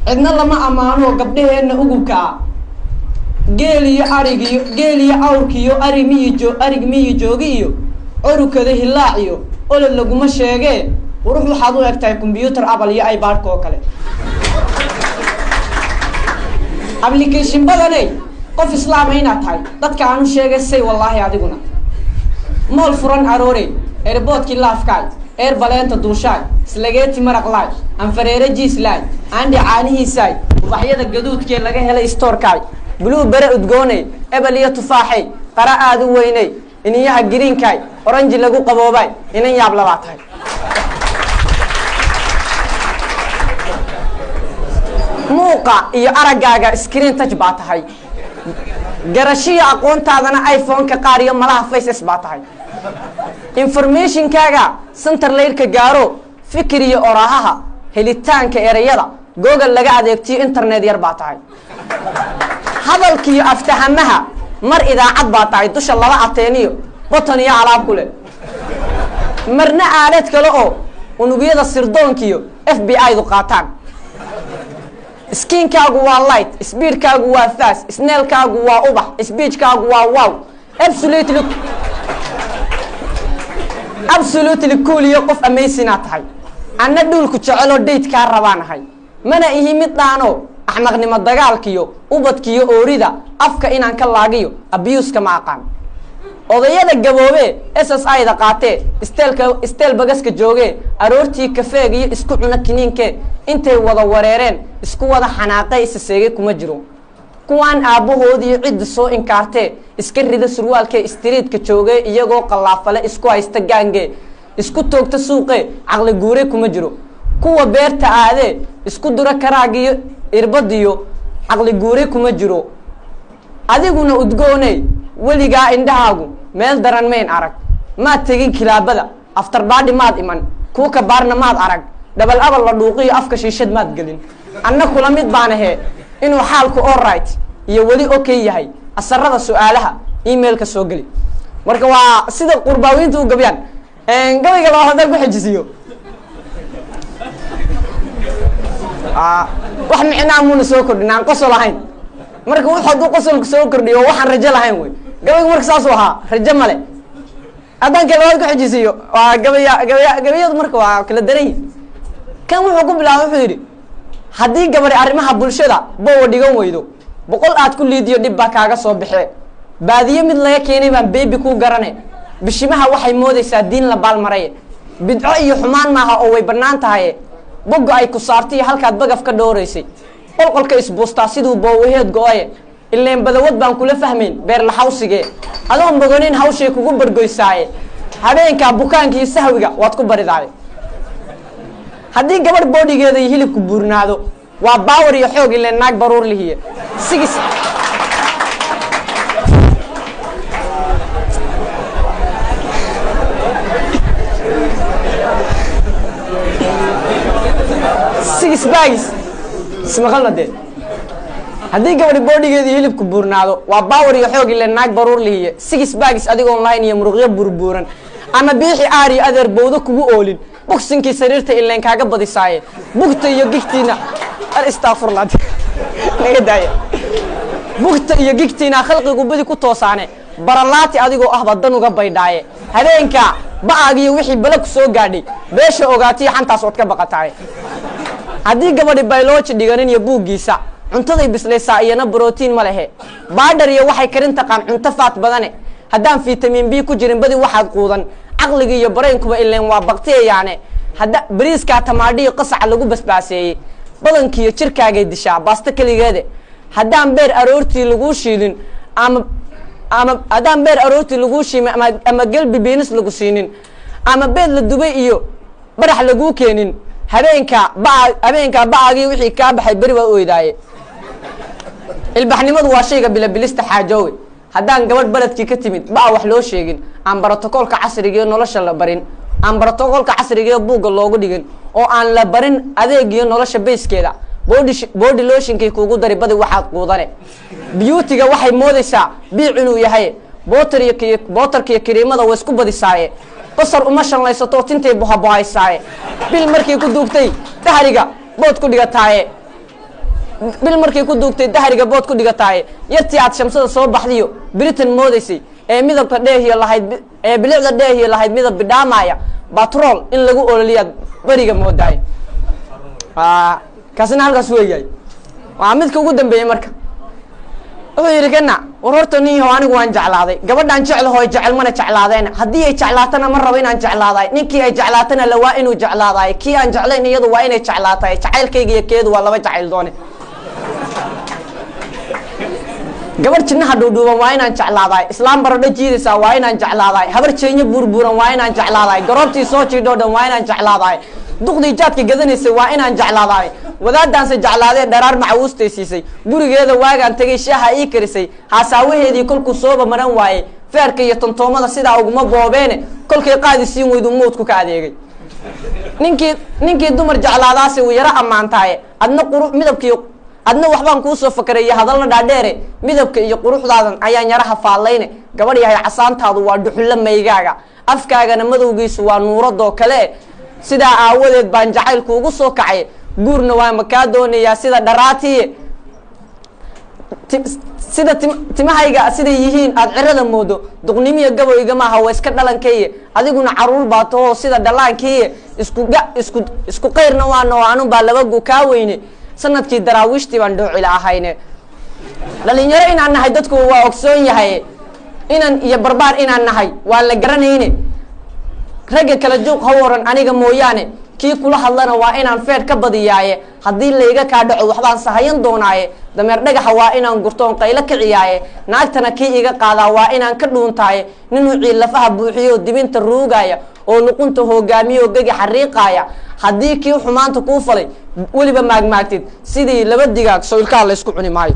Cidna lama ammaano gabdhaheenna ugubka ah. Geel iyo arigiyo, geel iyo awrkiiyo, ari miyi joo, arig miyi joogi iyo orukada hilaac iyo olol laguma sheegee. Qurux waxaad u eg tahay combyuter Apple iyo iPadka oo kale. Application badaney, qof islaama inaad tahay dadka aanu sheegay say. Wallaahi adiguna mool furan aroorey, airportkii laafkaay, eer baleenta duushaay, islageeti maraqlaay, anfareere jiislaay, aandhi caanihiisaay, ubaxyada gaduudkee laga helay stoorkaay, buluu bere udgooney, ebel iyo tufaaxey, qara aada u weyney, iniyaha greenkaay, orange lagu qaboobaay, inan yaab labaa tahay. Muuqa iyo araggaaga screen touch baa tahay, garashiyo aqoontaadana iPhone-ka qaar iyo malaha faces baa tahay. Informationkaaga center layrka gaaro, fikir iyo oraahaha helitaanka ereyada Google laga adeegtiyo internet yar baa tahay. Hadalkiiyo aftahamaha mar idaacad baa tahay, dusha laba ateeniyo button iyo alaab ku leh, marna aalad kale oo unugyada sirdoonkiyo FBI du qaataan. Skinkaagu waa light, speedkaagu waa fast, snailkaagu waa ubax, speechkaagu waa wow, absolutely absolutely cool iyo qof amazing aad tahay. Anna dhuulku jeceloo datekaa rabaan ahay, mana ihi mid dhaano axmaqnimo dagaalkiyo ubadkiyo oorida afka inaan ka laagiyo abuseka ma aqaan. Odayada gaboobe SSI da qaatee, isteelka isteel bagaska joogee, aroortii kafeega iyo isku cuno kiniinkee, intay wada wareereen isku wada xanaaqay isa seegay kuma jiro. Kuwaan aabbahoodiiyo cidda soo inkaartee iska rida surwaalkee, streetka joogee, iyagoo qallaafale isku haysta gaangee, isku toogta suuqee, caqli guure kuma jiro. Kuwa beerta aadee isku dura karaagiyo irbadiyo, caqli guure kuma jiro. Adiguna udgooney, weligaa indhahaagu meel daran mayn arag, maad tegin kilaabada, after party maad iman, kuuka baarna maad arag, dhabal abal la dhuuqiyo afka shiishad maad gelin. Anna kula mid baan ahee, inuu xaalku allright iyo weli okay yahay asarada su-aalaha emailka soo geli. Marka waa sida qurbaawiinta u gabyaan. Gabayga labaad haddaan ku xejisiyo, wax micnaa muuna soo kordhin aan qosol ahayn. Marka wuxu hadduu qosolku soo kordhiyo, waxaan rajo lahayn wey gabaygu. Marka saasuu ahaa, rajo male. Haddaan ka labaad ku xejisiiyo, waa gabaya gabaya gabayadu marka waa kala daran yihin. Kan wuxuu ku bilaabay, wuxuu yidhi: haddii gabadhi arrimaha bulshada bowa dhigan weydo, 100 aad ku liidiyo dhib baa kaaga soo baxee. Baadiye mid laga keenay baan baby kuu garane, bishimaha waxay moodaysaa diin la baalmaraye. Bidco iyo xumaan maaha oo way bannaan tahaye, bogga ay ku saartay iyo halkaad bagaf ka dhooraysay, qolqolka isbuustaa siduu boowaheed go-aye. Ileen badawad baan kula fahmayn beerlaxawsigee, adoon bogonin hawshay kugu bargoysaaye, habeenkaa bukaanka iyo sahwiga waad ku baridaaye. Haddii gabadh boodhigeeda iyo hilibku buurnaado, waa power iyo xoog, ileen naag baruur lihiye sigis six bags ismaqalna dee. Haddii gabadhi boodhigeeda iyo hilibku buurnaado, waa power iyo xoog, ileen naag baruur lihiye six bags adigoon lahayn iyo muruqyo buurbuuran ama biixi aar iyo adeer bowdo kugu oolin, bogsinkii sariirta ileen kaaga badisaaye, bugta iyo gigtiina astaafurla naga daaya, bugta iyo gigtiina khalqigu badi ku toosaane, baralaati adigoo ahba dan uga baydhaaye. Habeenka ba-aagiyo wixii bala ku soo gaadhay beesha ogaatiyo xantaas ood ka baqataaye. Haddii gabadhi biology dhiganin iyo buuggiisa, cuntaday bislaysaa iyana brotiin ma lehe, baadhar iyo waxay karin taqaan cunto faat badane, haddaan vitamin B ku jirin badi waxaad quudan, caqliga iyo brainkuba ileen waa baktiyayaane. Hadda bariiskaa tamaadhiyo qasaca lagu basbaaseeyey, badankiiyo jirkaagay dishaa baasto keligeede. Haddaan beer aroortii laguu shiilin ama haddaan beer aroortii laguu shiimin ama gelbi beans lagu siinin ama beed la dubay iyo barax laguu keenin, habeenka baa habeenkaa ba-agii wixii kaa baxay beri waa oydaaye. Ilbaxnimadu waa shayga bilabilista xaajoowe. Haddaan gabadh beledkii ka timid ba-a wax loo sheegin, aan brotocoolka casrigiiyo nolosha la barin, aan brotocoolka casrigiiyo buugga loogu dhigin, oo aan la barin adeegiyo nolosha bayskeeda, body body lotionkay kuugu dari badi waxaad quudane. Beautyga waxay moodaysaa biic inuu yahay bootar iyo bootarka iyo kariimada way isku badisaaye, basar uma shanlaysato tintay bohabohaysaaye, bil markii ku duugtay dahriga bood ku dhigataaye. Bil markay ku duugtay dahriga bood ku dhigataaye. Yartii aad shamsada soo baxdiyo Britain moodaysay ee midabka dheehiyo lahayd, ee bilicda dheehiyo lahayd midab bidhaamaya, batrool in lagu ololiyaad beriga moodaay. Kaasina halkaas weeyahay, waa midka ugu dambeeyey. Marka wuxuu yidhi kana: war horta nin yahow, anigu waan jeclaaday gabadhaan, jeclahoy jecel mana jeclaadeen. Haddii ay jeclaatana ma rabo inaan jeclaadaay. Ninkii ay jeclaatana la waa inuu jeclaadaay. Kii aan jeclayn iyadu waa inay jeclaataay. Jacaylkayga iyo keedu waa laba jacayl doone. Gabadh jinaha dhuudhuuban waa inaan jeclaadaay. Islaam baradho jiidaysaa waa inaan jeclaadaay. Habar jeenyo buurbuuran waa inaan jeclaadaay. Garoobtii soo jiidhoo dhan waa inaan jeclaadaay. Duqdii jaadka gadanaysay waa inaan jeclaadaay. Wadaadaanse jeclaadee dharaar macawuustay siisay, gurigeeda waagaan tegay shaaha ii karisay, haasaawaheedii kolkuu sooba maran waayey, feerka iyo tontoomada sidaa uguma boobeene, kolkay qaadi siin weydu mawdku ka adeegay. Ninkii dumar jeclaadaase wuu yaro ammaantaaye. Adna quru midabkii adna waxbaan kuusoo fakaray iyo hadalna dhaadheere. Midabka iyo quruxdaadan ayaan yaraha faallayne. Gabadh yahay, casaantaadu waa dhuxullo maygaaga, afkaagana madowgiisu waa nuuradoo kale. Sidaa aawadeed baan jacaylku ugu soo kacay, guurna waa makaa doonayaa sida dharaatiye. Sida timahayga siday yihiin aada cirada moodo, duqnimiya gaboyga maaha, waa iska dhalankaye. Adiguna caruur baa tahoo sida dhallaankiiye. Isku qayrna waana oo anun baa laba gu kaa weyne. Sanadkii daraawiishtii baan dhoocila ahayne. Dhalinyaro inaan nahay dadku waa ogsoon yahay, inan iyo barbaar inaan nahay waa la garanayne. Ragga kala juuq ha waran aniga mooyaane, kii kula hadlana waa inaan feer ka badiyaaye. Haddii layga kaa dhaco waxbaan sahayan doonaaye. Dameer dhagaxa waa inaan gurtoon qaylo kiciyaaye. Naagtana kii iga qaadaa waa inaan ka dhuuntaaye. Ninuu ciillafaha buuxiyo dibinta ruugaya oo luqunta hogaamiyo gegi xariiqaaya. Haddii kii xumaanta kuu falay weliba maagmaagtid sidii laba digaag, soylkaa laysku cuni maayo.